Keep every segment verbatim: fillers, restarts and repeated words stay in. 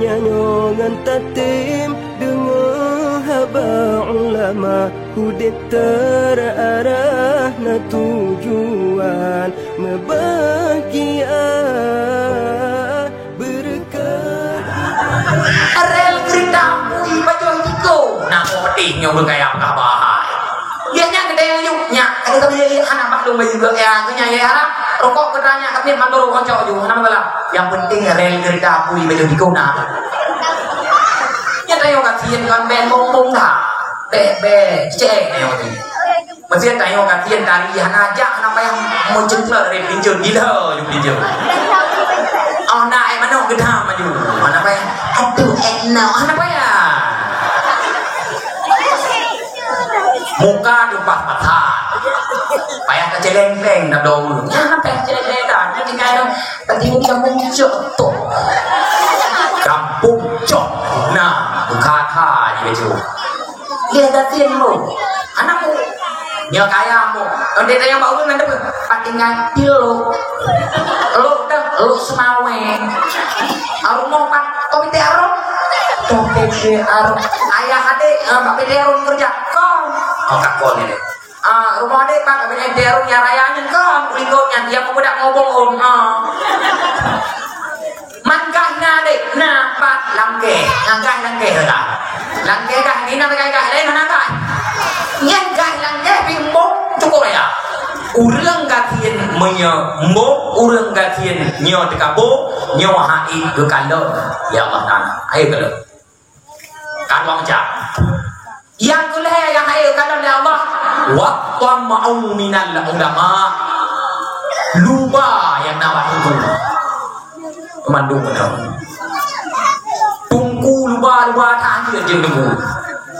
Nyoe ngon tatem deungoe haba ulama, udeb teuarah na tujuan meubahagia, beureukat. Rel keurita apui pajoh jiko. Namo pedih nyoe ureueng kaya peugah bahai. Dia nyan geutanyoe nyoe, nyak, ada sabe jadi hana maklum baju geuh, ya, geuh nyan, ya, harap rokok geutanyoe nyak, tapi mandor kocok ju, hana masalah. Yang penting rel keurita apui baju jiko na. Nyan tanyoe gasien kon ben bong-bong dah. Bek, bek, cek tanyoe tu. Meusé tanyoe gasien tari hana jak, hana payah meucengklot dari pelincu, gila ju pelincu. Oh, na ai manok geudam maju. Hana payah. Aduh, eh, no, hana payah. Muka tu pas-pasan. Payah taceleng-celeng dah dong. Nyan payah celeng-celeng dah. Nyan tinggai dong. Tadi ni kampung cok tu. Kampung cok. Nah, buka tha je baju. Dia dah tin mu. Anak mu. Nyoe kaya mu. Kalau dia tanya bak ureueng nanti, pakai ngatil lo. Lo dah, lo semaweng. Arung mau pan, kau minta arung? Kau minta arung. Ayah adik, eh, bak minta arung kerja. Kau. Kau tak kau ni. Ah, rumoh deh, Pak, kami ente arung nyang raya nyan kon, kuliko nyan, nyang meubudak ngobong, oh, ah. Man gah na deh, na, Pak, langkeh. Nyan gah langkeh dah. Langkeh gah, ni na gah, gah, lain hana gah. Nyan gah langkeh, bimbong, cukup raya. Ureueng gasien meunyoe mbok, ureueng gasien nyoe teukabo, nyoe hai geukalon. Ya Allah Taala. Ayo kalon. Kan wang cak. Nyang keulhèe nyang hai kalon lé Allah, wa tama'u minal ulama. Luba nyang na bak teungku. Mandum beuna. Teungku luba-luba that hanjeuet jeuet teungku.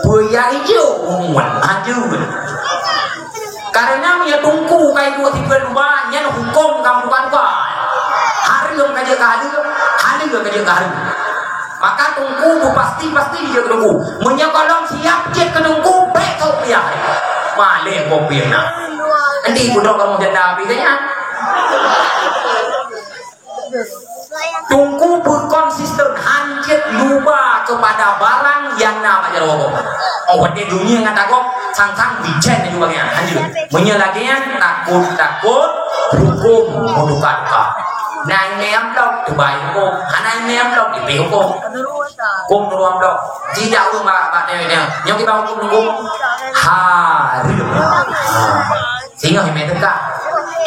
Peue nyang ijok umuman hanjeuet. Karena meunyoe teungku ka iduek sipeue luba, nyan huköm ka meuruka-ruka. Hareuem ka jeuet keu hareuem, haleue ka jeuet keu haleue. Maka teungku beupasti-pasti jeuet keu teungku. Meunyoe gohlom siap jeuet keu teungku, bèk sôk piah. Malèe gob piah na. Nanti pudok kamoe janda habéh nyan. Teungku beukonsisten, hanjeuet luba keupada barang nyang na bak jaroe gob. Oh, watèe dunia ngon tagob, sang-sang bicén laju bagian, hanjeuet. Meunyoe lagèe nyan, takot-takot huköm meuduka-duka. Na imeum lom, teubai huköm. Hana imeum lom, tibri huköm. Huköm nurun lom. Jijak ureueng bak, bak nyoe, nyoe. Nyoe kiban huköm, huköm. Hareuem. Ha. Singoh imè teuka.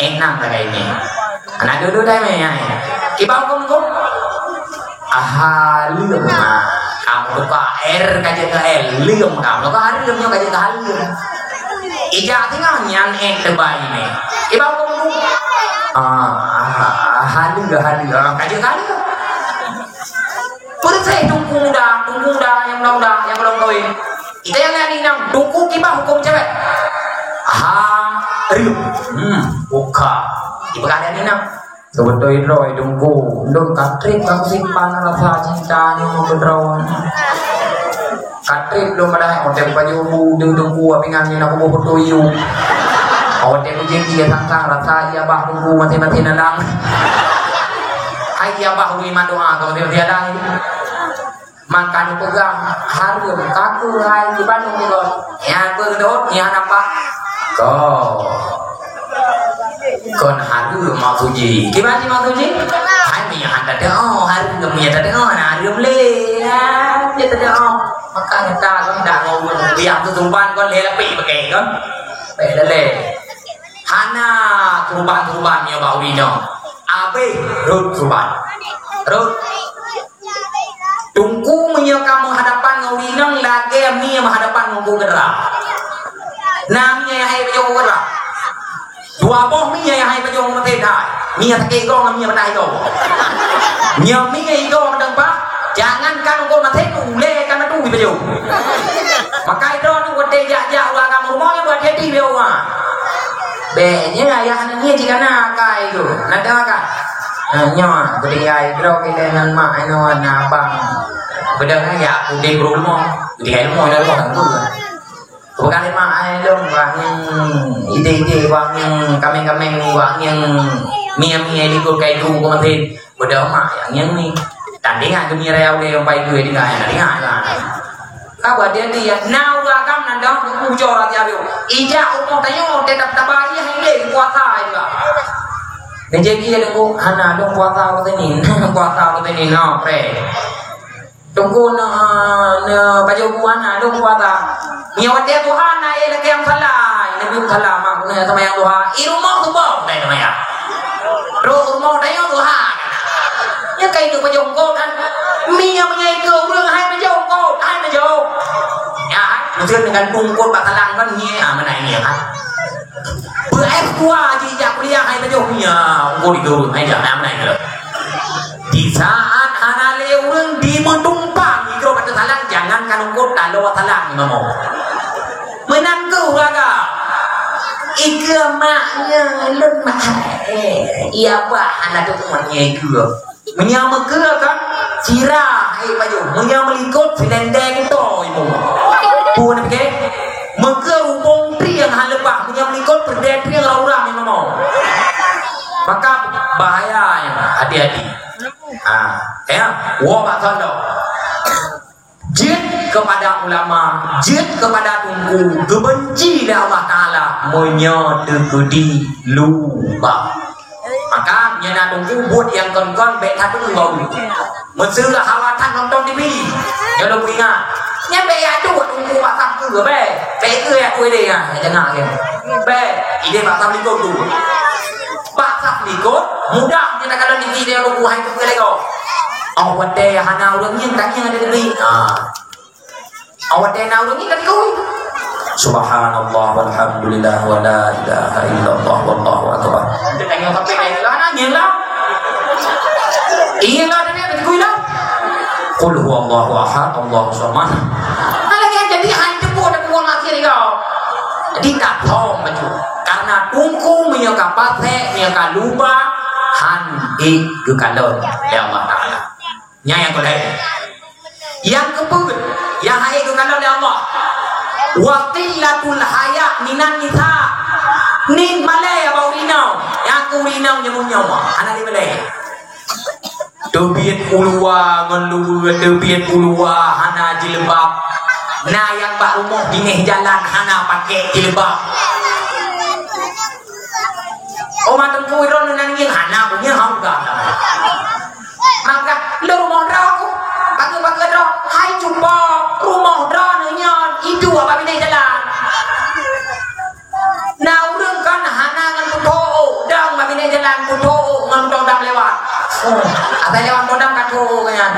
Enang lagèe imè. Aneuk dudu dai mè, ai. Kiban huköm, huköm. Aha, leuem, ha. Kamoe teuka R ka jeuet keu L, leuem kamoe. Ka hareuem nyoe ka jeuet keu haleuem. Ija singoh nyan, eh, teubai nyoe. Kiban huköm, huköm. Ah, aha, haleuem, haleuem. Ah, ka jeuet keu haleuem. Peureuséh teungku muda, teungku muda nyang muda-muda, nyang gohlom kawén. Kita nyang lhèe inong, teungku kiban huköm cewek. Hareuem. Hmm, buka. Ipeugah lé inong. Seubeutôi droe teungku, lôn ka trép ka kusimpan rasa cinta nyoe keu droe. Ka trép lôn padahai watèe pajoh bu deuh teungku, pingan nyan aku boh foto yue. Watèe kujép ie sang-sang rasa ie bah teungku maté-maté nadang. Hai ie bah ui mat doa keu maté-maté nadang. Maka neupeugah hareuem, ka keuh hai di Bandung nyoe. Nyang peue geudong, nyang hana paih. Ko. Kon hareuem maksud jih. Kiban jih maksud jih? Hai meunyo hana teudeungoe, hareuem meunyo teudeungoe, hana hareuem lé. Ya, dia teudeungoe. Maka gata kon dak ngau biang tu tumban kon lé lapék pakai kon. Bèk lé. Hana keruban-keruban nyoe bak ureueng inong. Abéh rhot keruban. Rhot. Teungku meunyoe ka meuhadapan ngon ureueng inong lagèe mie meuhadapan ngon Teungku Keudra. Na mie nyang hai pajoh Teungku Keudra. Dua boh mie nyang hai pajoh Teungku Keudra. Mie sakét igoe ngon mie patah igoe. Nyoe mie igoe meuteumpat, jangankan Teungku maté, ulèe ka meuteumpat pajoh. Maka droeneuh watèe jak-jak u agam rumoh nyan buat jadi lé ureueng. Bèk nyan ayah nyan jih kana akai tu. Nada kan? Nah, nyoe, beutinggai droe kita ngon mak inoe na abang. Beudôh nyan ya, udeh beurumoh. Udeh ilmu, ilmu, ilmu. Bukan lima ai lom, wah nyang ide-ide, wah nyang kameng-kameng, wah nyang mie-mie di kut kai tu keu maté. Beudôh mak nyang, nyang ni. Ingat keu mirai ulée nyang pai keu ingat, ingat, ingat. Ka buat dia ni, ya. Nah, ureueng agam nan dah, ujoe raja biu. Ijak umoh tanyoe, tetap tabari, hai lé, puasa juga. Jadi, dia tunggu, hana, dong puasa ke sini. Puasa ke sini, no, pre. Tunggu, na, na, baju buah, na, dong puasa. Nyoe watée duha na, eh, lagée nyang salah. Nabi salah, mak guna sama yang duha. I rumoh suboh, dah sama ya. Roh rumoh dah yang duha. Nya kai tu pajong kot kan. Mi yang menyai ke urang hai pajong kot, hai pajong. Ya, kan? Mesti dengan tungkot bak talang kan ni, ah, mana ini ya kan? Ber-S dua ji jak kuliah hai pajong ni. Ya, ungkot itu urang hai jak mana ini. Di saat hana lé ureueng di meutumpang, ikro bak talang, jangan kan ungkot talo talang, Imam. Meunan keuh raga. Ikeue mak nyoe lôn mak. Eh, iya bah hana teupeu nyoe ikeue. Meunyoe meukeue kan, sira hai pajong. Meunyoe meulikot, silendeng to imu. Pun pike, meukeue rubong trieng han leupah. Meunyoe meulikot, perdeh trieng rau-rau imu. Maka bahaya nyan, hati-hati. Ha, ya, woe bak sondo. Jeuet kepada ulama, jeuet kepada teungku, geubenci lé Allah Taala meunyoe teukeudi lupa. Maka nyan na teungku buet nyang kon-kon bék that teungku bak ulôn. Meuseu hawa that nonton T V. Nyoe lôn peuingat. Nyan bék ya tuek teungku bak sab keue bék. Bék keue ya tuek idéh nyan, jangan lagée. Bék, idéh bak sab likot tu. Bak sab likot, mudah nyan takalon T V dia lôn buhai tu lego. Oh, watée hana ureueng nyan, tanya ada T V. Ah. Awak tena ureueng nyan ka dikui. Subhanallah walhamdulillah wa la ilaha illallah wallahu akbar. Dia tanya sampai kayak lah nangis lah. Iya lah dia dikui lah. Qul huwallahu ahad, Allahu samad. Nah, lagi jadi hai tepuk ada buang akhir kau. Jadi tak tahu macam. Karena tungku meunyoe ka pasek, meunyoe ka lupa, han di geukalon lé Allah Taala. Nyan nyang keu laén. Nyang keupeuet, nyang hai geukalon lé Allah. Wa qillatul haya minan nisa. Niet malée bak ureueng inong. Nyang keu ureueng inong nyoe meunyoe hana lé malée. Teubiet uluwa ngon luweue, teubiet uluwa hana jilbab. Na nyang bak rumoh binéh jalan hana pakai jilbab. Oh, ma teungku droeneuh nan ngieng hana, bunoe hana. Maka lé rumoh droe ku, pageue-pageue droe, hai cupo, rumoh droeneuh nyoe, itu bak binéh jalan. Na ureueng kan hana ngon putôk, dang bak binéh jalan putôk ngon todam lewat. Oh, asai lewat todam ka tôk nyan.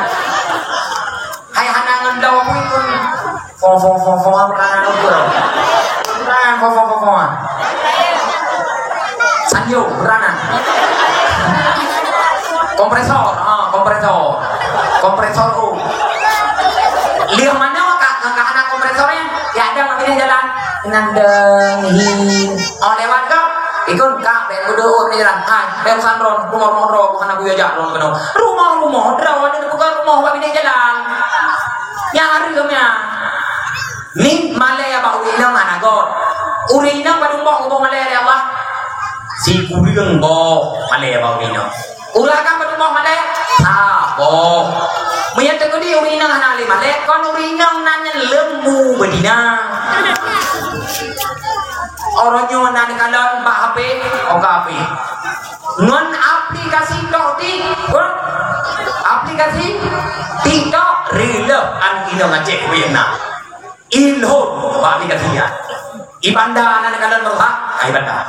Hai hana ngon dau pun. Fo, fo, fo, fo, peranan ukur. Peranan fo, fo, fo, fo. Sanyo, peranan. Kompresor, ha, kompresor. Kompresor, oh. Liang mana ka, ka, ka anak kompresor ya? Ya ada makin jalan. Nandeng, hi. Oh, lewat kau. Ikut kak, bek kudu, oh, ni jalan. Hai, bek sandron, rumah-rumah, bukan aku ya, jak, rumah, rumah, rumah, rumah, ada bukan rumah, bukan jalan. Nyang hareuem nyan. Niet malée bak ureueng inong hana göt. Ureueng inong padum boh geuboh malée lé Allah? Sikureueng boh malée bak ureueng inong. Ureueng agam padum boh malée? Saboh. Meunyoe teukeudi ureueng inong hana lé malée, kon ureueng inong nan nyan lembu beudina. Uroe nyoe na neukalon bak H P, oka H P. Ngon aplikasi TikTok, aplikasi TikTok, rileuh aneuk inong Aceh wéh na. Ilhom bak aplikasi nyan. I Banda na neukalon meureuhak, ai Banda.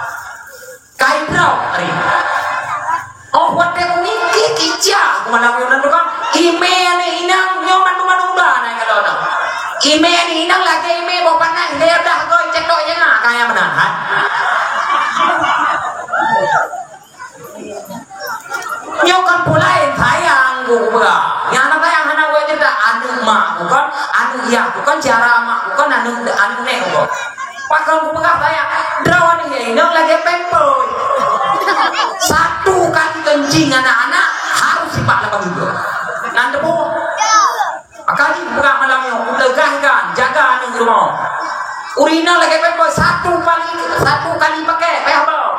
Kai droe hari. Oh, watée meunikih kija, kumalam nyoe nan tukang. Imé aneuk inong nyoe mandum-mandum udah na kalon. Imé aneuk inong lagée imé boh panas, dia dah goi cetok nyang kaya meunan, ha? Nyoe kan pulai sayang ku peugah. Nyang hana sayang hana geucerita aneuk mak ku kan, aneuk yah ku kan, cara mak ku kan, aneuk, aneuk nek ku kan. Pakon ku peugah sayang, droeneuh inong lagée pempoi. Satu kali kencing anak-anak harus sipak lapan juga. Nan tepuk. Maka jih peugah malam nyoe, kutegaskan, jaga aneuk rumoh. Ureueng inong lagée pempoi satu kali, satu kali pakai, payah bloe.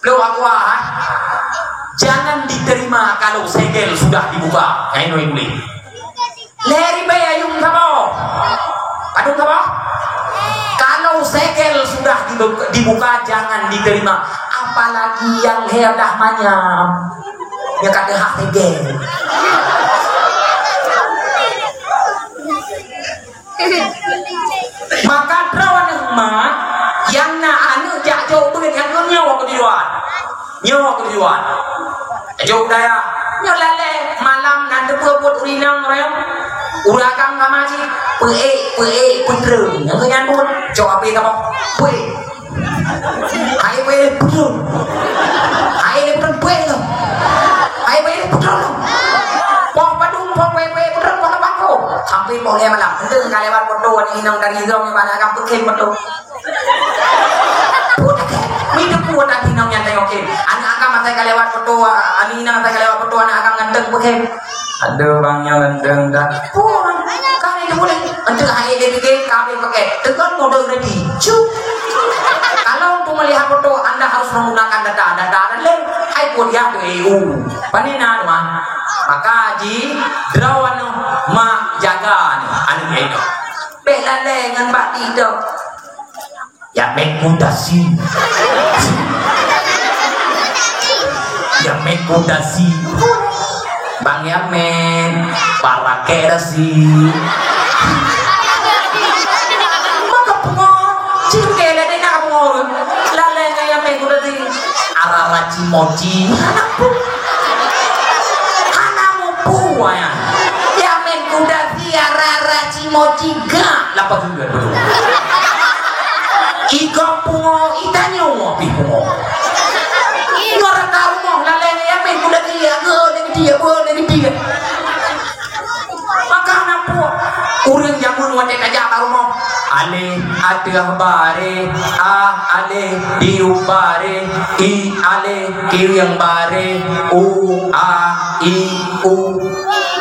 Bloe aqua, ha? Jangan diterima Segel sudah dibuka, nyan inong tuléh. Lhèe ribèe ayeuem saboh. Padum saboh? Kalau segel sudah dibuka, dibuka, jangan diterima. Apalagi nyang lhèe blah manyam. Nyang ka teuhah segel. Maka droeneuh mak, nyang na aneuk jak jok beuet nyan nyoe keu tujuan. Nyoe keu tujuan. Jok dayah. Nyoe lalè malam na teupeue buet ureueng inong, ureueng agam ka maji. Peuék, peuék, peutreun. Nyang nyan buet. Cok api ka boh. Peuék. Hai weh, putron. Hai weh, putron, putron. Hai weh, putron. Poh padum, poh weh, weh, putron, poh lapan poh. Sampai poh lhèe malam. Enteuk ka lewat foto aneuk inong dari Zong, mana akan peukhém foto. Putak, mi teupeue tadi inong nyan tengok khém. Aneuk agam masa ka lewat foto, aneuk inong masa ka lewat foto aneuk agam ganteng peukhém. Aduh, bang nyoe ganteng dah. Puan, kami tu boleh. Untuk hai dia fikir, kami pakai. Tekan modal ready. Cuk. Kalau untuk melihat foto, anda harus menggunakan data. Data ada leh. Hai kuliah tu E U. Panina tu, ah. Maka ji, draw anu, mak jaga ni, anu dia itu. Bek lalai ngan bak tidur. Yamin Kudasi. Yamin Kudasi. Bang Yamin, Barake Dasi. Maka pungo, cik kele deh nak pungo. Lalai ngan Yamin Kudasi. Arara Cimoci. Hana pu. Hana mupu ya. Yamin Kudasi, Arara Cimoci ga. Lapah juga dulu. Ikok pungo, itanyoe pih pungo. Ngon rata rumoh laleng ya meh kuda dia, go dari dia, go dari dia. Maka na puak. Ureueng jameun watèe tajak bak rumoh. Aleh ateueh bareh, a aleh diyup bareh, i aleh kiweng bareh, u a i u.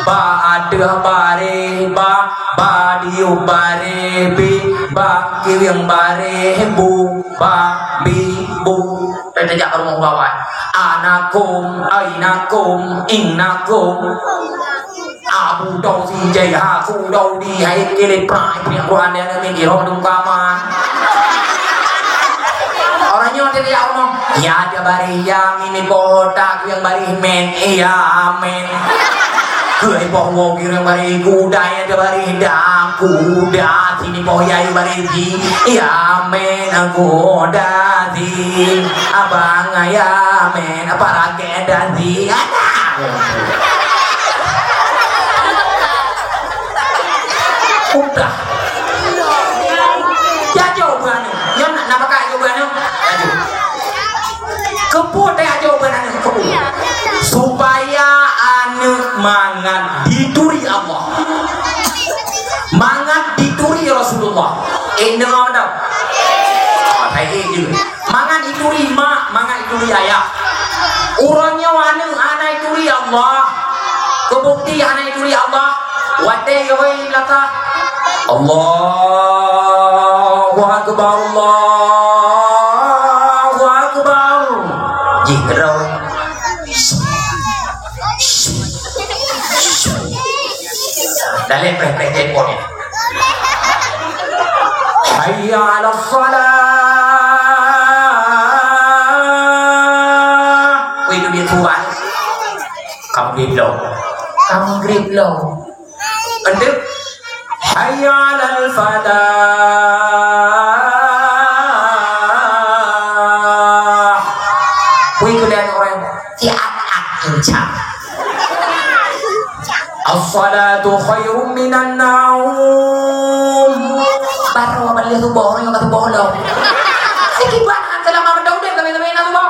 Ba ateueh bareh, ba Ba diu bareh bi, ba kiweng bareh bu, ba bi bu. Tajak rumoh bawan. Anakum, ainakum, innakum. Abu dau si jai ha, ku dau di hai kele prai punya Quran dia ni di roh dum kaman. Orang nyoe tajak rumoh. Ya, dia bareh ya, mini botak yang bareh men. Iya, men. Keu iboh woe kireng bareh kuda, ya, da bareh dang kuda, sini boh ya, ya, bareh di, ya, men, kuda di, abang, ya, men, apa rakyat dan di, ada. Udah. Ya, jauh banget. Nyan nak, nak pakai jauh banget. Aduh. Keupeue teuajoe bak aneuk keupeue? Supaya aneuk mangat dituri Allah. Mangat dituri Rasulullah. Eh, deungoe tau? Ah, baik je. Mangat dituri mak, mangat dituri ayah. Uroe nyoe aneuk hana dituri Allah. Keu bukti hana dituri Allah. Watèe geuyue lakah, Allahu Akbar, Allahu Akbar. Jih keudroe. Dalem preh-preh telepon. Hayya 'alas shalah. Weh, tu dia tuan. Kamu belum. Kamu belum. Untuk hayya 'alal falah. Kui kuliah orang tiap-tiap kencang. As-salatu khairum minan naum. Baru balik subuh, orang yang subuh lo. Sekiban selama mendong deh, kami-kami nak subuh.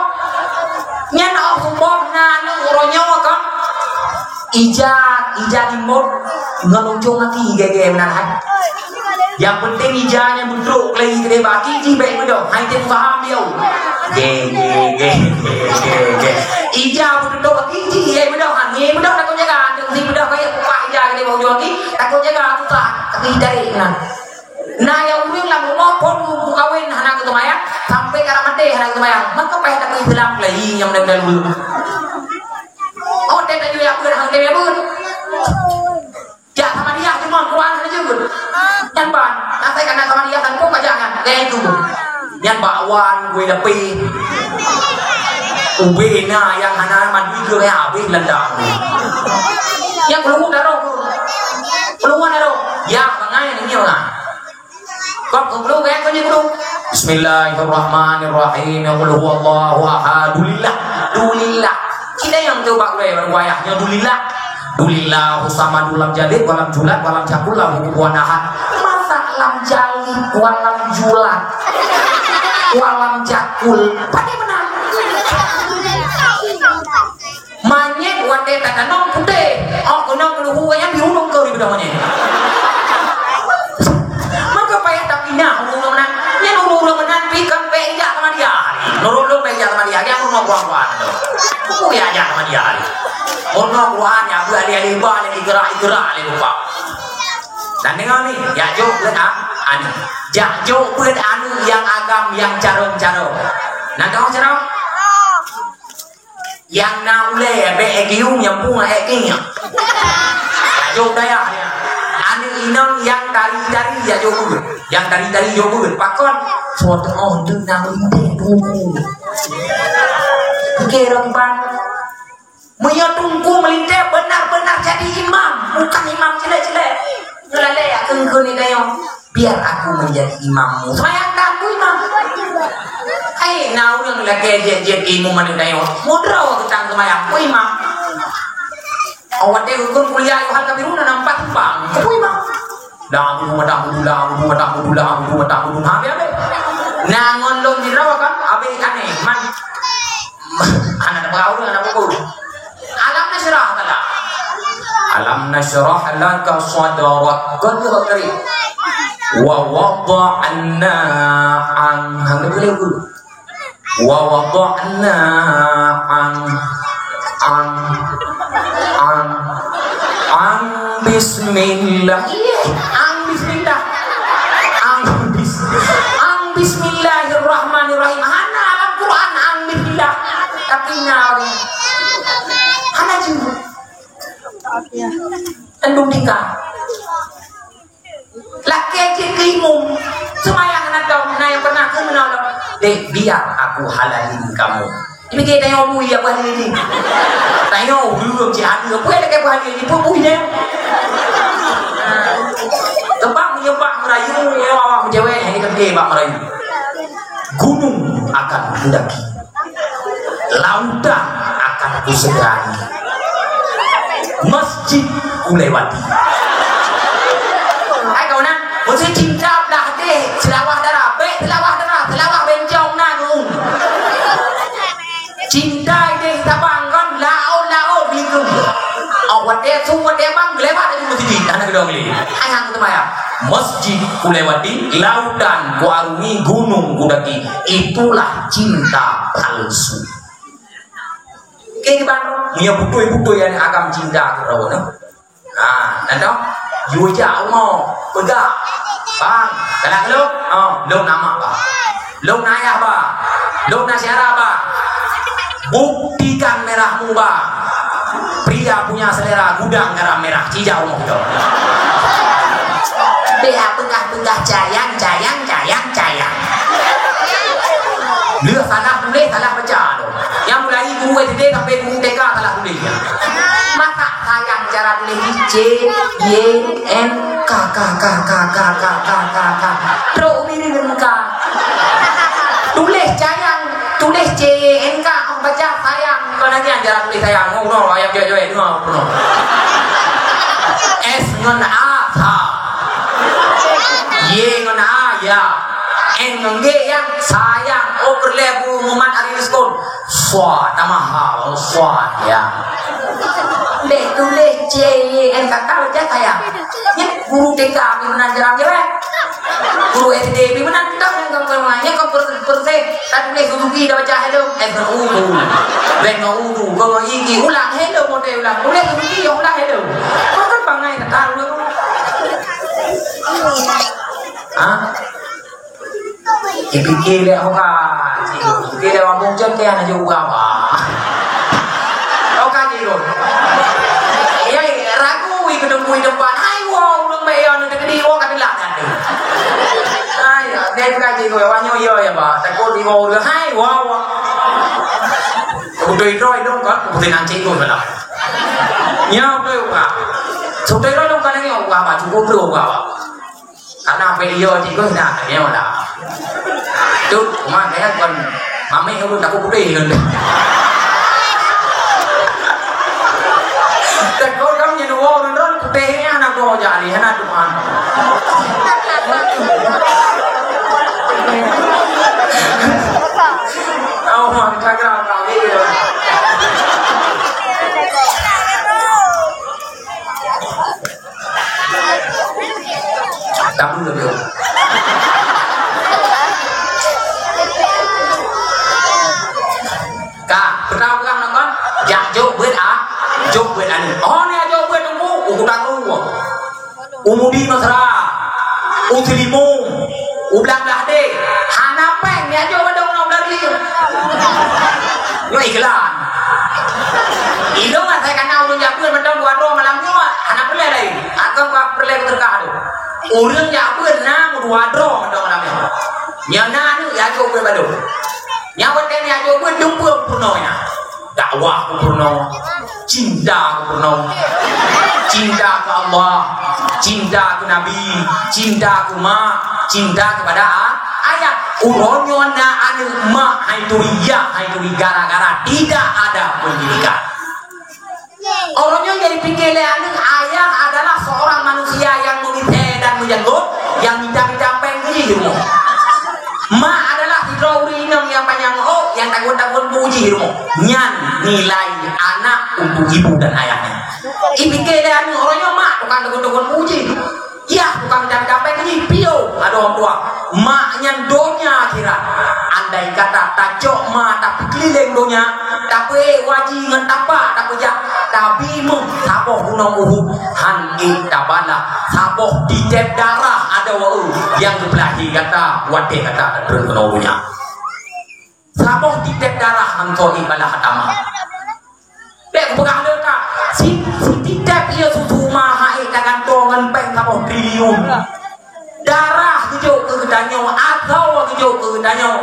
Nyan oh subuh na, na uroe nyoe kan. Ija, ija limot ngon ujong aki gèe-gèe meunan hai. Nyang penting ija nyan beutrok lagi keudeh bak aki jih bèk meudoh. Hai teuh paham dia. Gèe, gèe, gèe, gèe, gèe. Ija beutrok aki jih bèk meudoh. Ngieng meudoh takot jaga. Teuh si meudoh kaya kupak ija keudeh bak ujong aki. Takot jaga susah. Tapi ija meunan. Na nyang ureueng lam rumoh phon geukawén hana geuseumayang, sampai karab maté hana geuseumayang. Maka payah takot Islam lagi nyang muda-muda dulu. Oh, teuh Eh, tu. Nyan bakwan, kueh lapéh. Ubé na nyang hana mandum keu habéh landang. Nyang keuluwa daroh. Keuluwa daroh. Ya, bangai ni, bangai. Kok keuluwa, ya, kok ni keuluwa. Bismillahirrahmanirrahim. Qul huwallahu ahad. Dulillah. Dulillah. Kita nyang tu bak ulée wayah nyoe dulillah. Dulillah, usamadul lam jalid, walam julat, walam jakul, lahu kufuwan ahad. Masa lam jalid, walam julat, walam jakul? Padé meunan. Manyét watée tatanom putéh, oh, keunong keuluhu nyan biru lom keu daripada manyét. Maka payah tapinah ureuëng meunan. Nyan ureuëng meunan pi kan payah ijak sama dia. Nurut lom payah ijak sama dia. Dia ureuëng kuat-kuat. Buku ya ijak sama dia. Ono Quran ya, beualih-alih ba lé, igerak-igerak lé lupa. Dan dengar ni, jak jok beuet a-, anu. Jak jok beuet anu nyang agam, nyang carông-carông. Nah, tahu carông? Nyang na ulée, bék ék giung, nyang pung ék gieng. Jak jok dayah nyan. Aneuk inong nyang tari-tari, jak jok beuet. Nyang tari-tari jok beuet. Pakon? Soe teuh oh, deuh na ulée teungku. Pike rot ban. Meunyoe teungku meulintée benar-benar jadi imam, bukan imam jelek-jelek. Ngeulale ya keu-keu ni tanyoe, "Biar aku menjadi imammu." Seumayang dah aku imam. Hai, na ureuëng lakée jeuet-jeuet imum aneuk tanyoe. Mudroe geutang seumayang, ku imam. Oh, watée huköm kuliah ayuhal kafirun na empat simpang, ku imam. La budu, la budu, la budu, la budu, la budu, la budu. Ha, habéh, habéh. Na ngon lôn sidroe kan, habéh aneh, man. Anak peugah ureuëng, anak pukul. Alam nasyrah kala. Alam nasyrah laka sadrak. Kon tu keri. Wa wada'na an. Hang ni boleh pun. Wa wada'na an. An. An. An bismillah. Iya, an bismillah. Ang bis-, ang bismillahirrahmanirrahim. Hana lam Quran ang bismillah. Tapi nyawa hana jeuet. Andung tinggal. Lakée jeuet keu imum. Seumayang na dong, na nyang pernah keu meunolong. Dek, biar aku halalin kamu. Ini kayak tanya bu ya, bu halalin. Tanya bu, cik hadir. Bu ada kayak bu halalin. Bu, bu ini. Tempat menyembah merayu, ya, awak cewek, ini kan dia bak merayu. Gunung akan kudaki, lautan akan kuseberangi, masjid kulewati. Hai kawan, mesti cinta belah deh, selawah darah, bek selawah darah, selawah bencong nanggung. Cinta ideh tabang kon laôt-laôt blikeuh. Awak watée su watée bang lewat dari masjid, hana gedong lé. Hai hang teumaya. Masjid kulewati, lautan kuarungi, gunung kudaki. Itulah cinta palsu. Oke, kiban. Meunyoe beutôi-beutôi nyang agam cinta keudroe nyoe. Ha, dan tu, yue jak rumoh, peugah, "Bang, galak lôn?" "Oh, lôn na mak, Bang. Lôn na ayah, Bang. Lôn na syedara, Bang. Buktikan merahmu, Bang." Pria punya selera gudang garam merah, cijak rumoh tu. Dia peugah-peugah cayang, cayang, cayang, cayang. Leuh salah tuléh, salah baca tu. Nyang mulai guru S D sampai guru T K salah tuléh. Masa sayang cara tuléh ni C, Y, N, K, K, K. Trok umiring K. Tuléh cayang, tuléh C, Y, N, K, oh, baca sayang. Bukan lagi cara tuléh sayang. Oh, no, ayam joy-joy, no, no. S ngon A, sa. Y ngon A, ya. N ngon G, ya. Sayang. Oh, peureulée bu Muhammad Ariel Skon. Swa, tamah ha, swa, ya. Dek tuléh C Y N K K baca sayang. Nyan guru T K pi meunan jarang jaweueb. Guru S D pi meunan dak nyang ka pernah. Nyan kok per-, persen. Tatuléh Suzuki dak baca hello. Eh, udu. Ben udu. Kau iki ulang hello model ulang. Tuléh Suzuki yang ulang hello. Kau kan bangai tak tahu. Ha? Dipike lé awak, dipike lé awak, mungkin dia hana jaweueb apa. Awak jaweueb. Ya, ragu i keudong kui depan. Hai, wah, ulun bae ya, nu dekat di wah, kata lah, kata. Hai, ya, Hai, bukan cikgu, awak nyoe ya, ya, bah. Takut di bawah dia. Hai, wah, wah. Beutôi droe dong kan, beutôi nang cikgu salah. Nyoe beutôi wah. Beutôi droe dong kan nyoe wah, bah, cukup droe wah, bah. Karena apa iya cikgu, nah, nyoe lah. Tu, cuma saya kon mamik aku takut putih kan. Takut kamu jadi orang, orang putih ni anak kau jadi, anak Tuhan. Oh, mangkak kau gitu. Tapi lebih. Ka, peurintah peugah ngon, jak jok beuet a, jok beuet aneuk. Oh, ni jok beuet teungku, uku takru. U Mudi Mesra, u Seulimong, u Blang Blahdeh, hana péng, nyan jok bandum ngon u Blang Deli. Nyoe iklan. Ilôn asai kana ulôn jak beuet mantong dua droe malam nyoe, hana peureulèe laén. Akan ka peureulèe keudeuka tu. Ureueng jak beuet na meudua droe mantong malam nyoe. Nyan na aneuk jak jok beuet bandum. Nyan watèe nyan jak jok beuet, dumpeue peurunoe nyan. Dakwah keu peurunoe, cinta keu peurunoe, cinta keu Allah, cinta keu Nabi, cinta keu mak, cinta kepada a-, ayah. Uroe nyoe na aneuk mak hai turi yah, hai turi gara-gara tidak ada pendidikan. Uroe nyoe jadi pikir lé aneuk, ayah adalah seorang manusia yang memisèe dan meujanggot, yang minta-minta péng keu jih di rumoh. Mak adalah sidroe ureueng inong nyang panyang ôk, nyang tagun-tagun bu jih di rumoh. Nyan nilai anak untuk ibu dan ayahnya. Ipike lé aneuk, uroe nyoe mak tukang tagun-tagun bu jih. Yah tukang cam-cam péng jih, piôh adoe tuha. Mak nyan donya akhirat. Andai kata tacok ma tapeukeulileng donya, tapeuék waji ngon tapak tapeujak, tabi meuh saboh gunong Uhud, han ék tabalah saboh titép darah adoe nyang geupeulahé gata watèe gata tatrön keunoe donya. Saboh titép darah han soe ék balah atama. Bèk kupeugah lé ka, si, sititép ié susu ma han ék tagantoe ngon péng saboh triliun. Darah geujok keu geutanyoe, asoe geujok keu geutanyoe.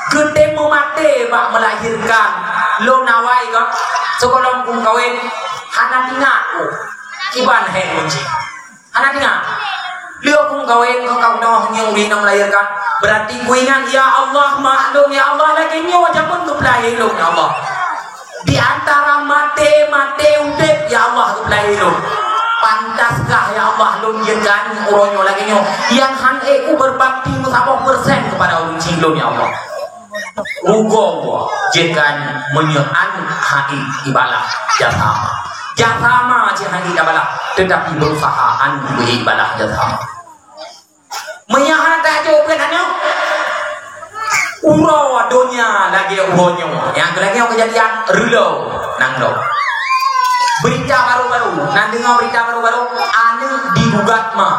Geutem meumaté bak meulahirkan. Lôn awai ka, sigohlom kung kawen, hana tingat ku kiban hék lôn cit. Hana tingat. Lheueh kung kawen ngon kau noh nyang ureueng inong meulahirkan. Berarti kuingat, "Ya Allah, mak lôn, ya Allah, lagèe nyoe jameun geupeulahé lôn, ya Allah. Di antara maté, maté udép, ya Allah, geupeulahé lôn. Pantaskah, ya Allah, lôn jeuet keu aneuk uroe nyoe lagèe nyoe, nyang han ék ku berbakti meusaboh persen kepada ureueng chik lôn, ya Allah." Rugoe jeuet keu aneuk meunyoe aneuk han ék ibalah jasa ma. Jasa ma cit han ék ibalah, teutapi beurusaha aneuk beu ibalah jasa ma. Meunyoe hana tajok beuet aneuk, uroe donya lagèe uroe nyoe. Nyang keu lagèe nyoe keujadian reulôh nanggroe. Beurita baru-baru, na deungö beurita baru-baru, aneuk digugat ma.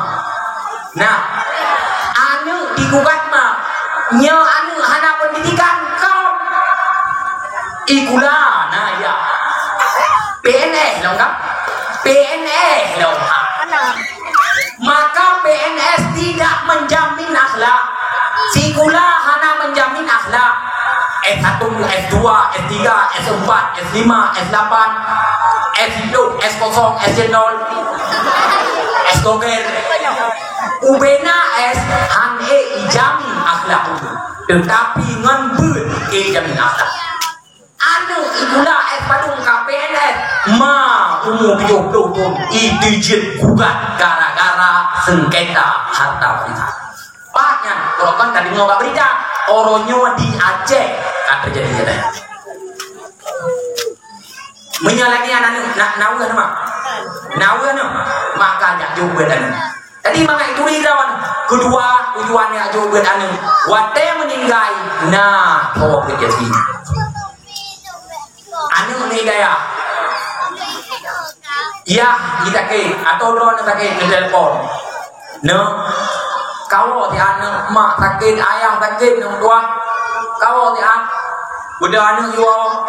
Nah, aneuk digugat ma, nyoe aneuk hana pendidikan kon. Ikula na ya. P N S lom kan? P N S lom ha. Maka P N S tidak menjamin akhlak. Sikula hana menjamin akhlak. S satu, S dua, S tiga, S empat, S lima, S lapan, S hidup, S kosong, S nol, S toger. Ubena S han ék ijamin akhlak, teutapi ngon beuet ék ijamin akhlak. Aneuk sikula S padum ka P N S, ma umu tujoh ploh thon, ijeuet gugat gara-gara sengketa harta warisan. Pat nyan, uroe kon ka deungö bak beurita, uroe nyoe di Aceh ka teujadi nyan. Meunyoe lagèe nyan aneuk, na, na weueh na, ma? Na weueh na, maka jak jok beuet aneuk. Jadi, mangat ituri droe, keudua tujuan jak jok beuet aneuk. Watèe meuninggai, na tho beuet Yasin. Aneuk ni daya. Yah, i sakét, atau droeneuh sakét, neutelepon. Neu, kawoe siat neu, mak sakét, ayah sakét, neu tuah. Kawoe siat. Beudôh aneuk iwoe.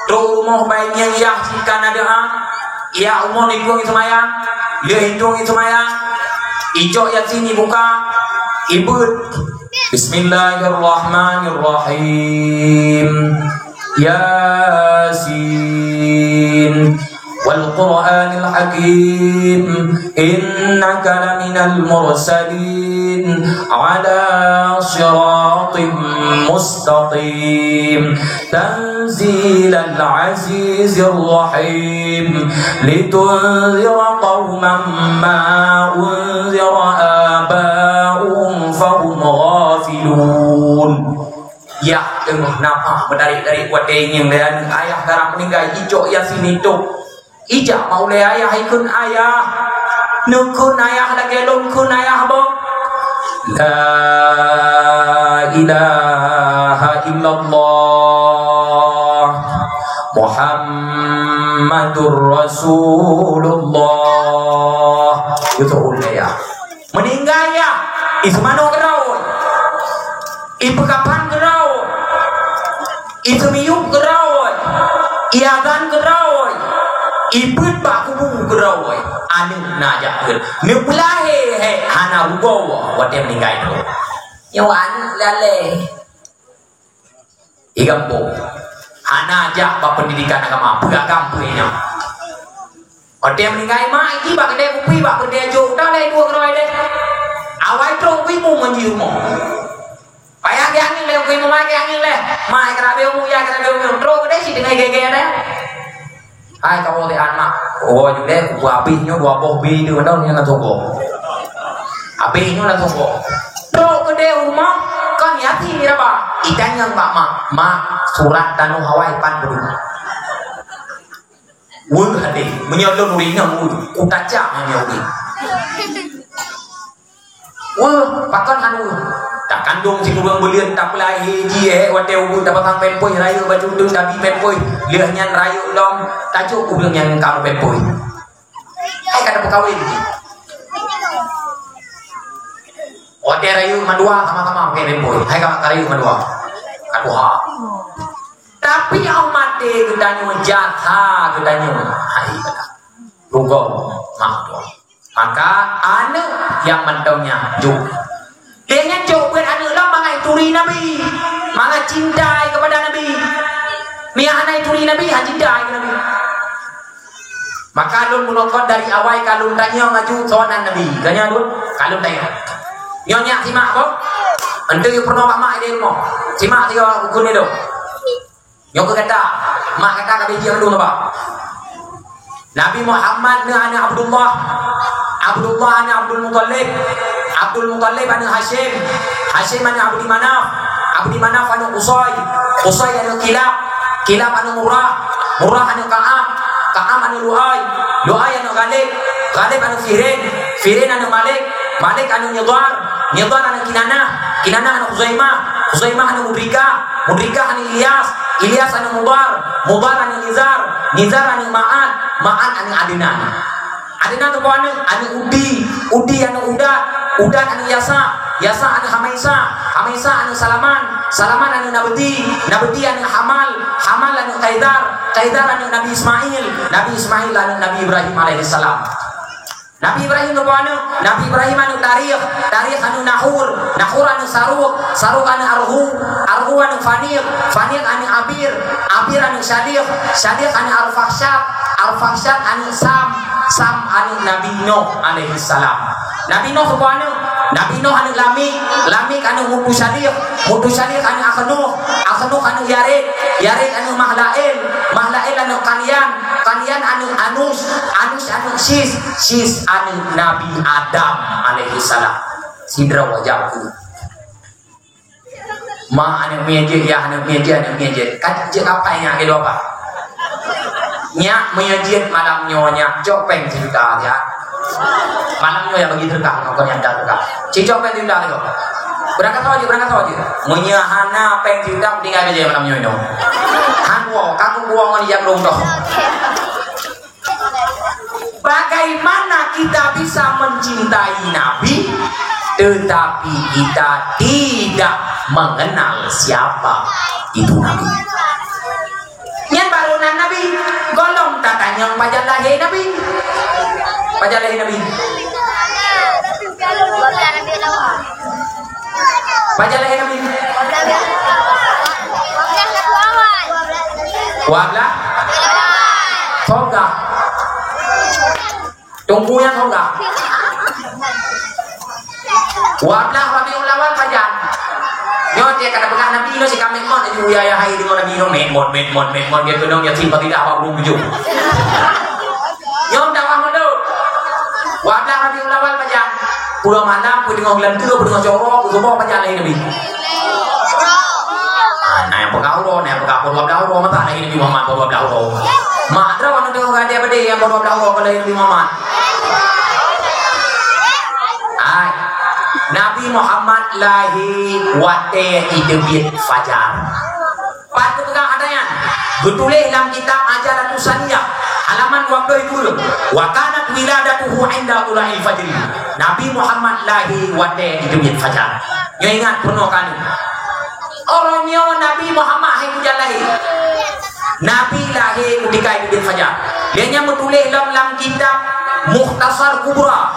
Trok rumoh bai ngieng yah sikan adoe ha. Yah umoe nibôh i seumayang. Lheueh itong i seumayang. Icok Yasin ibuka. Ibeuet. Bismillahirrahmanirrahim. Yasin. Wal Qur'anil Hakim. Innaka laminal mursalin. Ala siratim mustaqim. Tanzilal azizir rahim. Litunzira qauman ma unzira aba'uhum fahum ghafilun. Yah teungoh na mah meudarék-darék watée ngieng lé aneuk ayah karab meuninggai, icok Yasin itôb. Ijak mak ulée ayah ikheun ayah. Neukheun ayah lagée lôn kheun ayah boh. La ilaha illallah Muhammadur Rasulullah. Geutôh ulée ayah. Meuninggai ayah, iseumanoe keudroe, ipeukapan keudroe, iseumiyueb keudroe, iazan keudroe, ibeuet bak kubu keudroe. Aneuk na jak keuh, neupeulahé hék hana rugoe watée meuninggai droe. Nyoe aneuk lalée. Di gampông. Hana jak bak peundidikan agama, peue agam peue nyan. Watée meuninggai mak, iji bak keudée kupi, bak keudée jok, dah lé dua keudroe deh. Awai trok kupi mu ngon jih rumoh. Payah geuangin lé kupi mu, mai geuangin lé. Mai keurabe umu, ya keurabe umu. Trok keudée si teungai gege deh. Hai kamoe teuh aneuk, oh, judeh, kubu habéh nyoe dua boh bi di mantong nyang na tunggu. Habéh nyoe na tunggu. Trok keudeh u rumoh, kon Yasin diraba. Itanyong bak mak, "Mak, surat tanoh awai pan beudôh?" Weueh hadeh, meunyoe lôn ureueng inong, weueh, kutacak meunyoe ureueng. Weueh, pakon han weueh? Takandong sikureueng buleuen, tapeulahé jih, eh, watée ubeut tapasang pampers, rayeuk baju teuk, tabi pampers, lheueh nyan rayeuk lom, tajok ureueng nyang ka pampers. Hai ka tapeukawen. Watée rayeuk mandua sama-sama pakai pampers. Hai ka, ka rayeuk mandua. Ka tuha. Tapi awak maté geutanyoe, jasa geutanyoe. Hai, rugoe, mak tuah. Maka aneuk nyang mantong nyan jok. Lé nyan jok buet aneuk lom mangat turi Nabi, mangat cinta kepada Nabi. Meunyo hana turi Nabi, han cinta keu Nabi. Maka lôn meunokot dari awai ka lôn tanyong laju soe nan Nabi. Tanyong lôn, ka lôn tanyong. Nyoe nyak simak ko. Enteuk yue peurunoe bak mak ideh rumoh. Simak tiga buku ni dong. Nyoe keu gata, mak gata ka biji mandum haba. Nabi Muhammad neu aneuk Abdullah, Abdullah aneuk Abdul Muthalib, Abdul Muthalib aneuk Hasyim, Hasyim aneuk Abdi Manaf, Abdi Manaf aneuk Qusay, Qusay aneuk Kilab, Kilab aneuk Murrah, Murrah aneuk Ka'ab, Ka'ab aneuk Lu'ay, Lu'ay aneuk Ghalib, Ghalib aneuk Fihrin, Fihrin aneuk Malik, Malik aneuk Nidhar, Nidhar aneuk Kinanah, Kinanah aneuk Khuzaimah, Khuzaimah aneuk Mudrikah, Mudrikah aneuk Ilyas, Ilyas aneuk Mudhar, Mudhar aneuk Nizar, Nizar aneuk Ma'ad, Ma'ad aneuk Adnan. Adnan tu aneuk, aneuk Udi, Udi aneuk Uda, Uda aneuk Yasa, Yasa aneuk Hamaisa, Hamaisa aneuk Salaman, Salaman aneuk Nabti, Nabti aneuk Hamal, Hamal aneuk Kaidar, Kaidar aneuk Nabi Ismail, Nabi Ismail aneuk Nabi Ibrahim alaihissalam. Nabi Ibrahim nyoe aneuk, Nabi Ibrahim aneuk Tarikh, Tarikh aneuk Nahur, Nahur aneuk Saruk, Saruk aneuk Arhu, Arhu aneuk Fanik, Fanik aneuk Abir, Abir aneuk Syadikh, Syadikh aneuk Arfakhsyad, Arfakhsyad aneuk Sam, Sam aneuk Nabi Nuh alaihissalam. Nabi Nuh nyoe aneuk, Nabi Nuh aneuk Lamik, Lamik aneuk Mutusyadikh, Mutusyadikh aneuk Akhnuh, Akhnuh aneuk Yared, Yared aneuk Mahlael, Mahlael aneuk Kanyan, Kanyan aneuk Anus, Anus aneuk Sis, Sis aneuk Nabi Adam alaihissalam. Sidroe wajah ku. Ma aneuk miet jeuet, yah aneuk miet jeuet, aneuk miet jeuet. Ka jeuet apa nyang keudua apa? Nyak meunyoe jeuet malam nyoe nyak cok péng sijuta ya. Malam nyoe ya bagi sedekah, ngon nyang sedekah. Cicok péng sijuta tu. Beurangkat saja, beurangkat saja. Meunyoe hana péng sijuta, tinggai saja malam nyoe nyoe. Han woe, kamu buang ngon ijak dong toh. Bagaimana kita bisa mencintai Nabi, tetapi kita tidak mengenal siapa itu Nabi? Nyan baru nan Nabi, gohlom tatanyong pajan lahé Nabi. Pajan lahé Nabi. Pajan lahé Nabi? Dua blah. Toga. Teungku nyang toga. Dua blah Rabiul Awal pajan. Nyoe dia kata peugah Nabi nyoe si kamet mon, laju ya, ya, hai deungon Nabi nyoe, met mon, met mon, met mon, dia peunong Yasin Fatidah bak burung tujoh. Nyoe dakwah mandum. Dua blah Rabiul Awal pajan. Puluh malam, puluh tengah bulan tu, puluh tengah coro, puluh suboh pajan lahé Nabi. Ah, na nyang peugah uroe, na nyang peugah puluh dua blah uroe, masa lahé Nabi Muhammad puluh dua blah uroe. Mak droe na tengok gadis bade nyang puluh dua blah uroe lahé Nabi Muhammad. Hai, Nabi Muhammad lahé watée jiteubiet fajar. Pat geupeugah ata nyan? Geutuléh lam kitab Ajalattus Saniyah, halaman dua puluh ureueng, "Wa kanat wiladatuhu 'inda tula'il fajri." Nabi Muhammad lahé watée jiteubiet fajar. Nyoe ingat peunoh kali. Uroe nyoe Nabi Muhammad hai kujan lahé. Nabi lahé kutika jiteubiet fajar. Lé nyan meutuléh lom lam kitab Mukhtasar Kubra,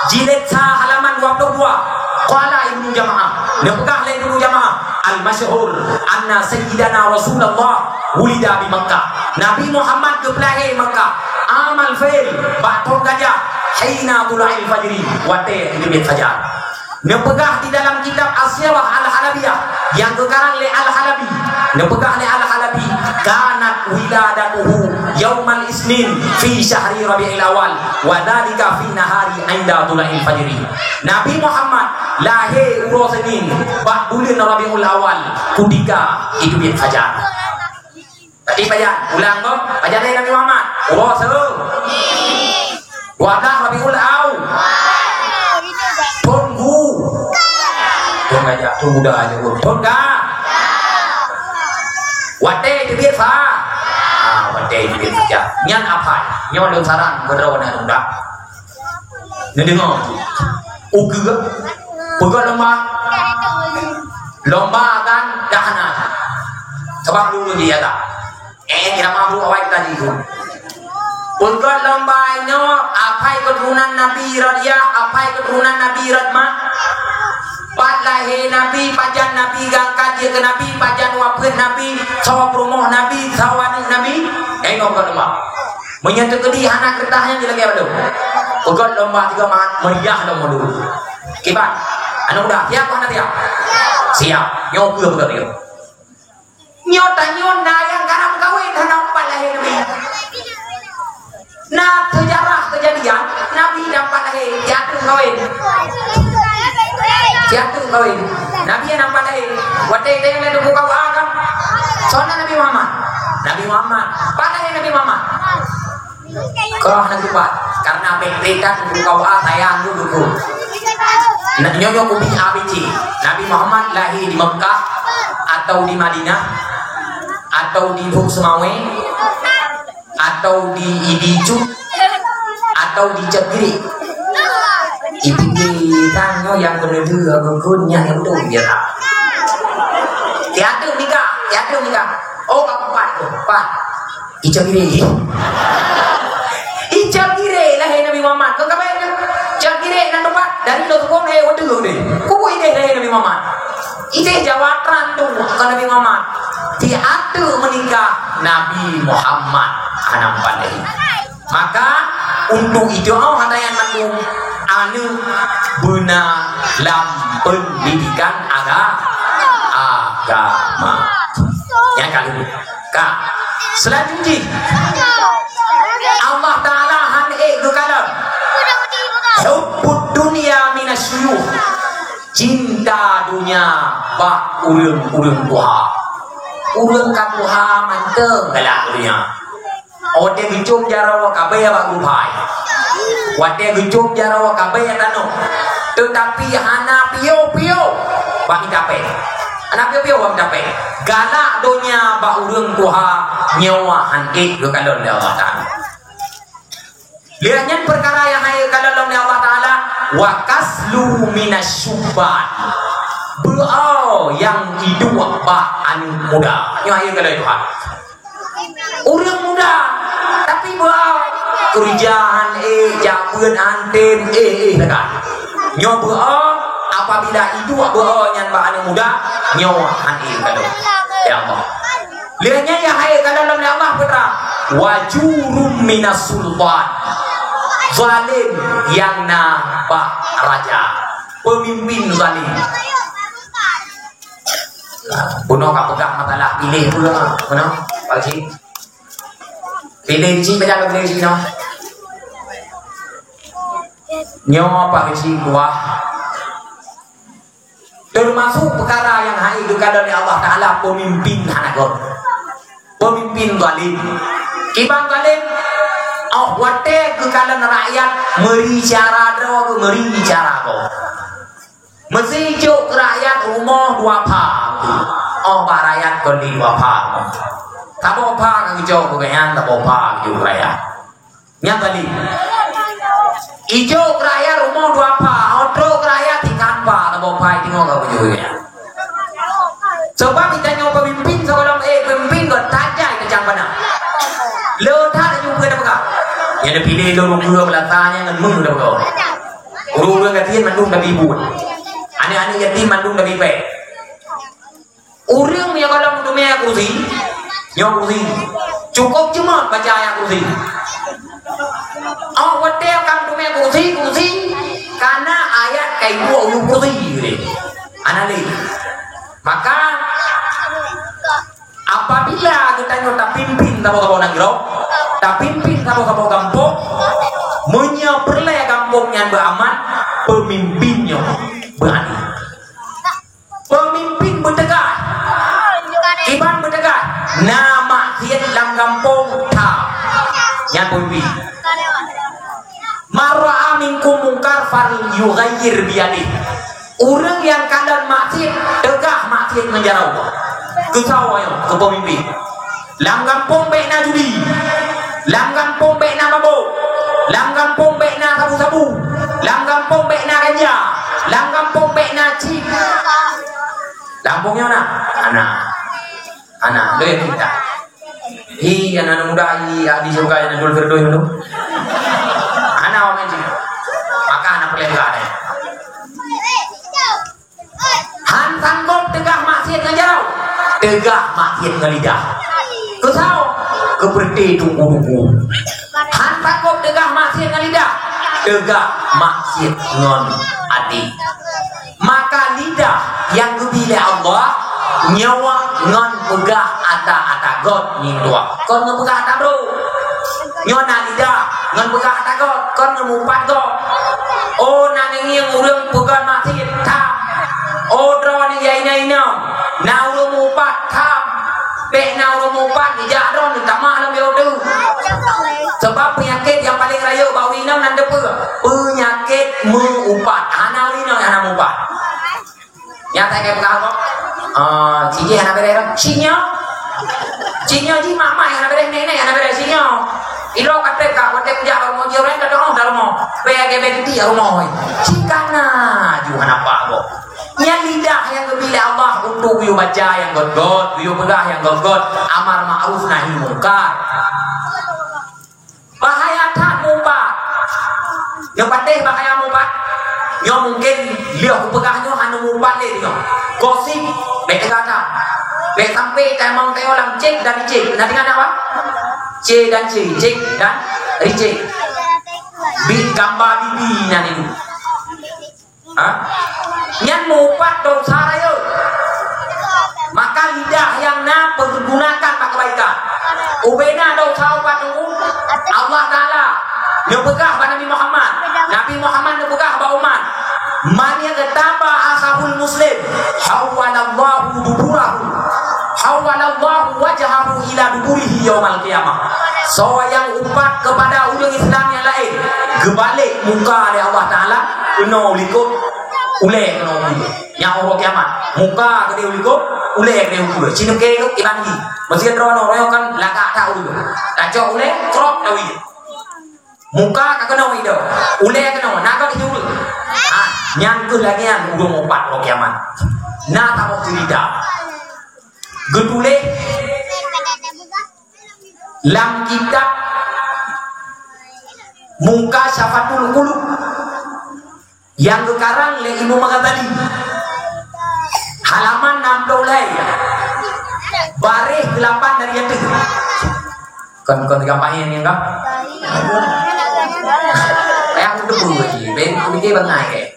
jilid sa halaman dua puluh dua. Qala Ibnu Jama'ah, neupeugah lé Ibnu Jama'ah, "Al-masyhur anna Sayyidana Rasulullah wulida bi Makkah." Nabi Muhammad geupeulahé Makkah, amal fil, bak thon gajah, hina tula'il fajri, watée jiteubiet fajar. Neupeugah di dalam kitab As-Sirah Al-Halabiyah nyang geukarang lé Al-Halabi, neupeugah lé Al-Halabi, "Kanat wiladatuhu yaumal isnin fi syahri Rabiul Awal, wa dzalika fi nahari 'inda tula'il fajri." Nabi Muhammad lahé uroe Senin bak buleuen Rabiul Awal kutika jiteubiet fajar. Tadi pajan, ulang kah? Pajan lahé Nabi Muhammad? Uroe seu-, dua blah Rabiul Awal. Thon gu. Thon gajah, thon muda aja, thon ga. Watée teubiet fa-, ah, watée teubiet fajar. Nyan apai? Nyoe lôn saran keudroe aneuk muda. Neudeungoe. Ukeue. Peugöt lomba. Lomba kan dah na. Sabab lôn jijaga. Eh, irama bu awai tadi tu. Peugöt lomba nyoe, apai keuturonan Nabi rot yah, apai keuturonan Nabi rot mak. Pat lahé Nabi, pajan Nabi geuangkat jeuet keu Nabi, pajan wafeuet Nabi, sawa peurumoh Nabi, sawa aneuk Nabi. Eh, nyoe peugöt lomba. Meunyoe teukeudi hana keureutah nyan jilagée padum. Peugöt lomba tiga mat, meriah lom dulu. Kiban, aneuk muda, siap hana siap? Siap. Nyoe peue peugöt nyoe? Nyoe tanyoe na nyang ka na meukawen hana pat lahé Nabi. Na seujarah keujadian Nabi dapat lahé, siat teuk meukawen. Siat teuk meukawen. Nabi nyang dapat lahé. Watée teuh lé Teungku K U A kan? Soe nan Nabi Muhammad? Nabi Muhammad. Pat lahé Nabi Muhammad? Kah na teumpat, karena bek-bekan bukawa sayang dulu. Nah, nyonya kubi A B C. Nabi Muhammad lahir di Mekah atau di Madinah atau di Buk Semawe atau di Ibicu atau di Cekiri. Ipikir kan nyonya yang bener-bener aku kun yang itu biar. Tiada nikah, tiada nikah. Oh, empat tu, empat. Icok Giri. Icok Giri lahé Nabi Muhammad. Kau kabai tu? Icok Giri nan tempat dari lo tukong eh waduh deh. Kubu ideh lahé Nabi Muhammad. Ideh jawatan tu ke Nabi Muhammad. Di atu menikah Nabi Muhammad anam pandai. Maka untuk itu oh hata yang mandum anu beuna lam pendidikan aga-, agama. Ya kalau Ka. Selanjutnya, Allah Ta'ala han ék geukalon. Hubbud dunya minasyuyukh. Cinta dunia bak ureuëng-ureuëng tuha. Ureuëng ka tuha mantong galak dunia. Watée geucom jaroe kabée bak geupai. Watée geucom jaroe kabée tanoh. Tetapi hana piôh-piôh bak mita péng. Hana piôh-piôh bak mita péng. Galak donya bak ureuëng tuha nyoe han ék geukalon lé Allah Taala. Lheueh nyan peukara nyang han ék geukalon lé Allah Taala, wa kaslu minasyubban. Beuo nyang iduek bak aneuëk muda. Nyoe han ék geukalon Tuhan. Ureuëng muda, tapi beuo keureuja han ék, jak beuet han tem, éh, éh, teuka. Nyoe beuo Apabila iduek beuhe nyan bak aneuk muda, nyoe han ék kalon. Ya Allah. Lheueh nyan nyang han ék kalon lom lé Allah peue teuma? Wa jurum minas sultan. Zalim nyang na bak raja. Peumimpin zalim. Bunoe ka peugah masalah piléh peue, bunoe? Pak Cik. Piléh cit, macam piléh cit, noh. Nyoe Pak Cik, buah. Teumasuk peukara nyang han ék geukalon lé Allah Taala, peumimpin hana göt. Peumimpin zalim. Kiban zalim, oh, watée geukalon rakyat, meuri cara droe, meuri cara gob. Meusi jok keu rakyat rumoh dua pha. Oh, bak rakyat kon di dua pha. Saboh pha ka geucok keu gobnyan, saboh pha geujok keu rakyat. Nyan tadi. Ijok keu rakyat rumoh dua pha, oh, trok keu rakyat tiga pha, saboh pha tinggai ka geujok keu gobnyan. Sebab geutanyoe peumimpin sigohlom, eh, peumimpin göt tajai keucang bana. Le that laju peue tapeugah. Nyang piléh lôn ukeue beulata nyan ngon meuh tapeugah. Ureueng-ureueng gasien mandum tabi buet. Aneuk-aneuk yatim mandum tabi péng. Ureueng nyang gohlom teumé kursi, nyoe kursi. Cukôp jeumat baca ayat kursi. Oh, watée ka teumé kursi, kursi, kana ayat ka ibuet u kursi. Hana lé. Maka, apabila geutanyoe tapimpin saboh-saboh nanggroe, tapimpin saboh-saboh gampông, meunyoe peureulée gampông nyan beuaman, peumimpin nyoe beuadé. Peumimpin beuteugah. Kiban beuteugah. Na maksiet lam gampông, that. Nyan peumimpin. Man ra'a minkum munkar falyughayyir biyadih. Ureueng nyang kalon maksiet, teugah maksiet ngon jaroe. Keu soe nyoe? Keu peumimpin. Lam gampông bék na judi. Lam gampông bék na mabök. Lam gampông bék na sabu-sabu. Lam gampông bék na ganja. Lam gampông bék na chip. Lam gampông nyoe na? Hana. Hana. Lé kita. Hi, aneuk muda hi, di syeuruga Jannatul Firdaus tu. Hana orang main chip. Maka hana peureulée deh. Han sanggob teugah maksiet ngon jaroe, teugah maksiet ngon lidah. Keu soe? Keu peureuté teungku-teungku. Han sanggob teugah maksiet ngon lidah, teugah maksiet ngon até. Maka lidah nyang geubi lé Allah, nyoe ngon peugah ata-ata göt nyan dua. Kon ngon peugah ata brok. Nyoe na lidah ngon peugah ata göt, kon ngon mupat göt. Oh, na neungieng ureueng peugah maksiet, that. Oh, droeneuh ya inong-inong, na ureueng mupat, that. Bék na ureueng mupat, jijak droeneuh tamah lam biôh teuh. Sebab peunyakét nyang paleng rayeuk bak ureueng inong nan teupeue? Peunyakét meu-upat. Hana ureueng inong nyang hana mupat. Nyata keu peugah apa? Ah, si jih hana beres. Si nyoe. Si nyoe jih mak-mak hana beres, nenek hana beres. Si nyoe. Ilo katrek ka, watée kujak rumoh jih, orang kata, "Oh, dalam rumoh." Payah gebe gede rumoh. Si kana ju hana apa kok. Nyang lidah nyang geubi lé Allah untuk geuyue baca nyang göt-göt, geuyue peugah nyang göt-göt, amar ma'ruf nahi mungkar. Bahaya that mupat. Nyoe patéh bahaya mupat. Nyoe mungken lheueh kupeugah nyoe hana mupat lé nyoe. Gosip, bék teuga that. Bék sampai tamong teuh lam cek dan ricek. Na deungoe na, Pak? C dan C, cek dan ricek. Bi gamba bibi nyan itu. Ha? Nyan meu-upat desya rayeuk. Maka lidah nyang na peugunakan bak keubaikan. Ubena desya upat teungku, Allah Taala neupeugah bak Nabi Muhammad. Nabi Muhammad neupeugah bak umat, "Man ightaba akhahul muslim, hawwalallahu duburahu." Hawwalallahu wajhahu ila duburihi yaumal qiyamah. Soe nyang upat keupada ureueng Islam nyang laén, geubalek muka lé Allah Taala keunoe u likot, ulée keunoe u likot. Nyang uroe kiamat, muka keudeh u likot, ulée keudeh u likot. Sineuk keu iban hi. Meuseuti droeneuh, droeneuh kan lagak that u likot. Tacok ulée, krok tawi. Muka ka keunoe idong, ulée keunoe, na gob di ureueng. Ha, nyan keuh lagée nyan ureueng upat uroe kiamat. Na saboh ceurita. Geutuléh lam kitab Mukasyafatul Qulub. Nyang geukarang lé Imam Ghazali. Halaman enam puluh lhèe. Baréh keulapan dari ateueh. Kon, kon gampang nyan, kan? Payah kuteupeu lagi. Ben, kuteupeu bangai, eh.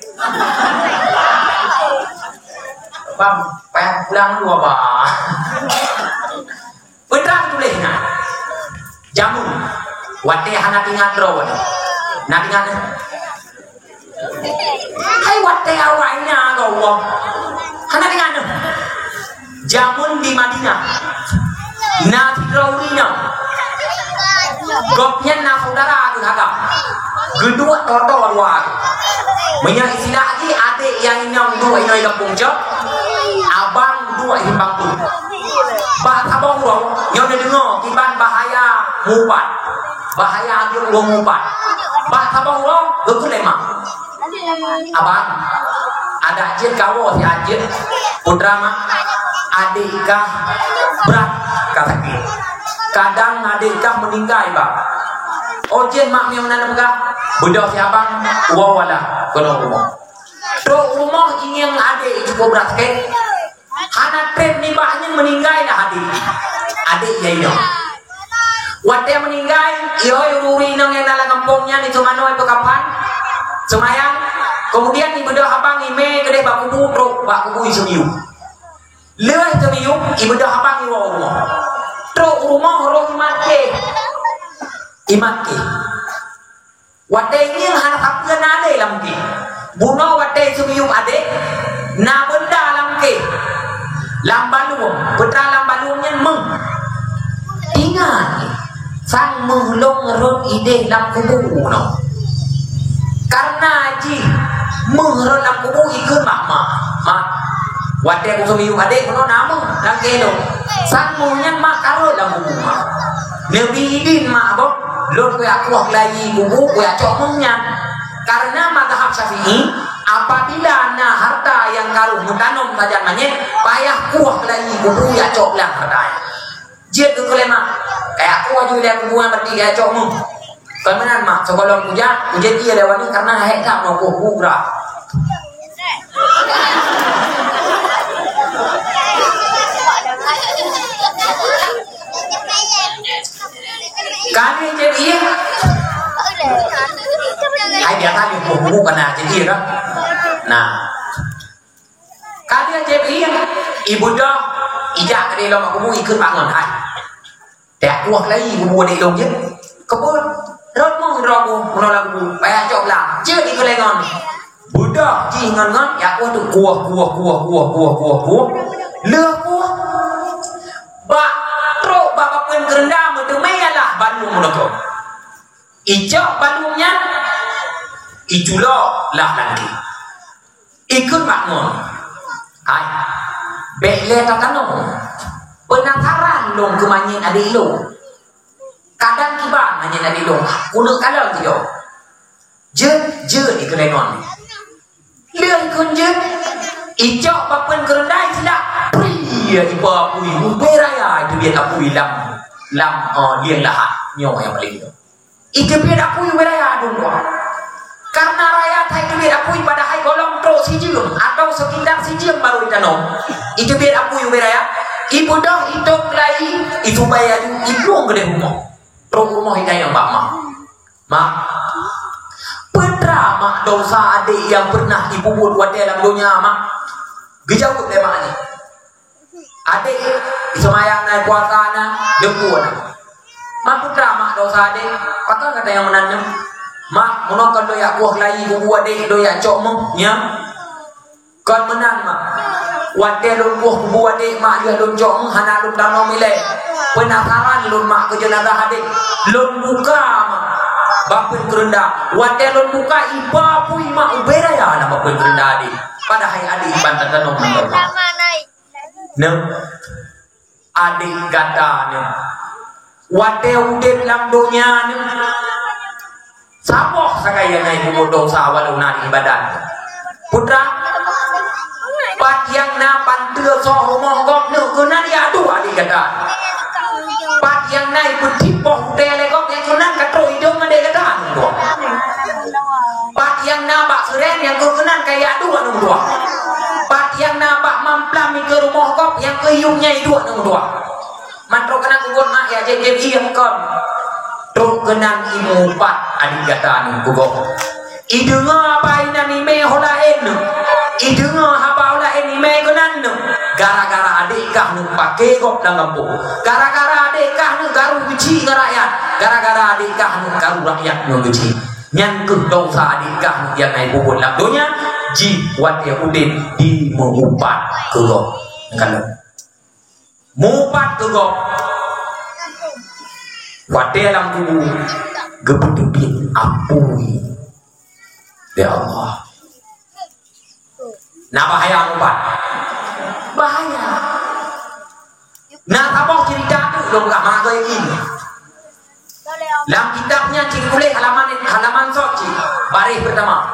Bang, payah pulang dua, Bang. Peue teuma tuléh nyan? Jameun. Watèe hana teuingat droe. Na teuingat? Hai watèe awaknyan, ya Allah. Hana teuingat. Jameun di Madinah. Na sidroe ureueng inong. Gobnyan na syedara geuh agam. Geuduek toto luwa. Meunyoe istilah jih, adék nyang inong duek inoe gampông cok, abang duek simpang tu. Bak saboh uroe, nyoe neudeungoe kiban bahaya mupat. Bahaya ajoe ureueng mupat. Bak saboh uroe, geukheun lé mak. Abang, adak jeuet kawoe siat jeuet. Putra mak, adék kah brat ka sakét. Kadang adék kah meuninggai, bang. Oh, jeuet mak, meunyoe na neupeugah. Beudôh si abang, woe wala, keunoe rumoh. Trok rumoh, ingieng adék cukôp brat sakét. Hana trép nibak nyan, meuninggai lah adék. Adék ya inong. Watèe meuninggai, ihôi ureueng inong nyang na lam gampông nyan, itu manoe peukapan, seumayang. Keumudian ibeudôh abang imè keudéh bak kubu, trok bak kubu iseumiyueb. Lheueh seumiyueb, ibeudôh abang iwoe u rumoh. Trok u rumoh, roh imat kèh. Imat kèh. Watèe ngieng hana sapeue na lé lam kèh. Bunoe watèe seumiyueb adék, na beunda lam kèh. Lam balueng, peue teuma lam balueng nyan, méuh. Ingat, sang méuh lôn rhot idéh lam kubu bunoe. Kareuna jih méuh rhot lam kubu, ikheun bak mak. Mak, watèe kuseumiyueb adék bunoe na méuh lam kèh lôn. Sang méuh nyan mak ka rhot lam kubu mak. Neubi idin mak boh. Lôn kujak kueh keulayi kubu, kujak cok méuh nyan. Kareuna mazhab Syafi'i, apabila na harta nyang ka rôh meutanom sajan manyét, payah kueh keulayi kubu, jak cok blang harta nyan. Jeuet geukheun lé mak, kajak kueh aju ilèe kubu nyan, berarti kajak cok méuh. Kon meunan mak, sigohlom kujak, kujeuet ié lé awak nyan, kareuna hèk that nyoe kueh kubu grah. Ka lheueh jép ié. Hai, biasa ni bubu-bubu kana jép ié kan. Nah. Ka lheueh jép ié, ibeudôh, ijak keudéh lom kubu, ikheun bak ngon hai. Teukueh lagi kubu adék lôn jeuet. Keupeue? Rot méuh droe kubu, meunoe lam kubu. Payah cok blang. Jeuet ikheun lé ngon. Beudôh jih ngon-ngon, jak kueh tu. Kueh, kueh, kueh. Lheueh kueh. Bak trok bak papeuen keureunda meuteumé ialah balueng meunoe. Icok balueng nyan, iculok lah lam kèh. Ikheun bak ngon. Hai, bèk lé tatanoe. Peunasaran lôn keu manyét adék lôn. Kadang kiban manyét adék lôn, keuneuk kalon sidroe. Jeuet, jeuet ikheun lé ngon. Lheueh ikheun jeuet, icok papeuen keureunda isilak. Pri, iba apui, ubé raya iteubiet apui lam, lam, eh, lieng lahat. Nyoe nyang paleng nyoe. Iteubiet apui ubé raya dum dua. Kareuna raya that iteubiet apui, padahai gohlom trok sijeuem atau sekitar sijeuem barô itanoe. Iteubiet apui ubé raya, ibeudôh, itôb keulayi, isubai aju, iplueng keudéh rumoh. Trok rumoh itanyong bak mak. Mak, peue teuma mak desya adék nyang peureunah ipeubuet watèe lam donya, mak? Geujaweueb lé mak nyan. Adék, seumayang na, puasa na, leumpah na. Mak, peue teuma mak desya adék? Pakon gata nyang meunan nyoe? Mak, meunoe kon lôn jak kueh keulayi kubu adék, lôn jak cok méuh, nyan. Kon meunan, mak. Watèe lôn kueh kubu adék, mak, lheueh lôn cok méuh, hana lôn tanom ilèe. Peunasaran lôn, mak, keu jeunazah adék. Lôn buka, mak, bak papeuen keureunda. Watèe lôn buka, iba apui, mak, ubé raya lam bak papeuen keureunda adék. Padahai adék ban tatanom mantong. Nyoe, adék gata nyoe, watèe udép lam donya nyoe, saboh sagai nyang na ipeubuet desya walau na di badan. Peue teuma, pat nyang na panteue soh rumoh gob nyoe keunan jiadu adék gata. Pat nyang na ipeutit boh utée lé gob nyoe keunan ka trok idong adék gata nyoe. Pat nyang na bak seurén nyoe Nyang keu yup nyan iduek ngon dua. Mantong keunan kugon mak ya, jeuet-jeuet ié kon. Trok keunan imupat adik gata nyoe kugon. Ideungoe haba inan imé ho laén nyoe. Ideungoe haba ho laén imé keunan nyoe. Gara-gara adék kah nyoe paké gob lam gampông. Gara-gara adék kah nyoe garu geuchik ngon rakyat. Gara-gara adék kah nyoe garu rakyat nyoe geuchik. Nyan keuh desya adék kah nyoe nyang na ipubuet lam donya, jih watée udeb dimeuupat keu gob. Kalon. Mupat keu gob. Watée lam kubu, geupeuteubiet apui lé Allah. Na bahaya mupat. Bahaya. Na saboh cerita tu lôn ka magai ini. Lam kitab nyan cit tuléh halaman, halaman sot cit, baréh pertama.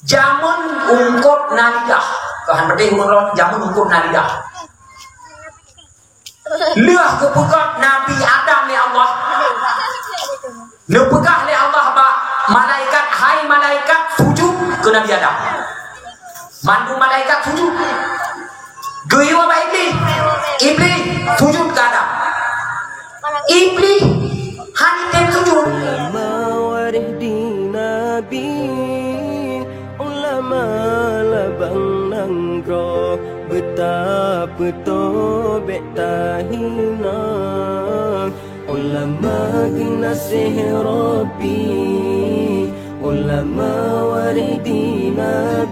Jameun eungkôt na lidah. Tuhan peudeh ureueng jameun eungkôt na lidah. Lheueh geupeugöt Nabi Adam lé Allah, neupeugah lé Allah bak malaikat, "Hai malaikat, sujud keu Nabi Adam." Mandum malaikat sujud. Geuyue bak Iblih. Iblih sujud keu Adam. Iblih hana tem sujud. Ulama waréh di Nabi, ulama labang nanggroe, beutapeutôbék tahina. Ulama geunaséh Rabbi, ulama waréh di Nabi.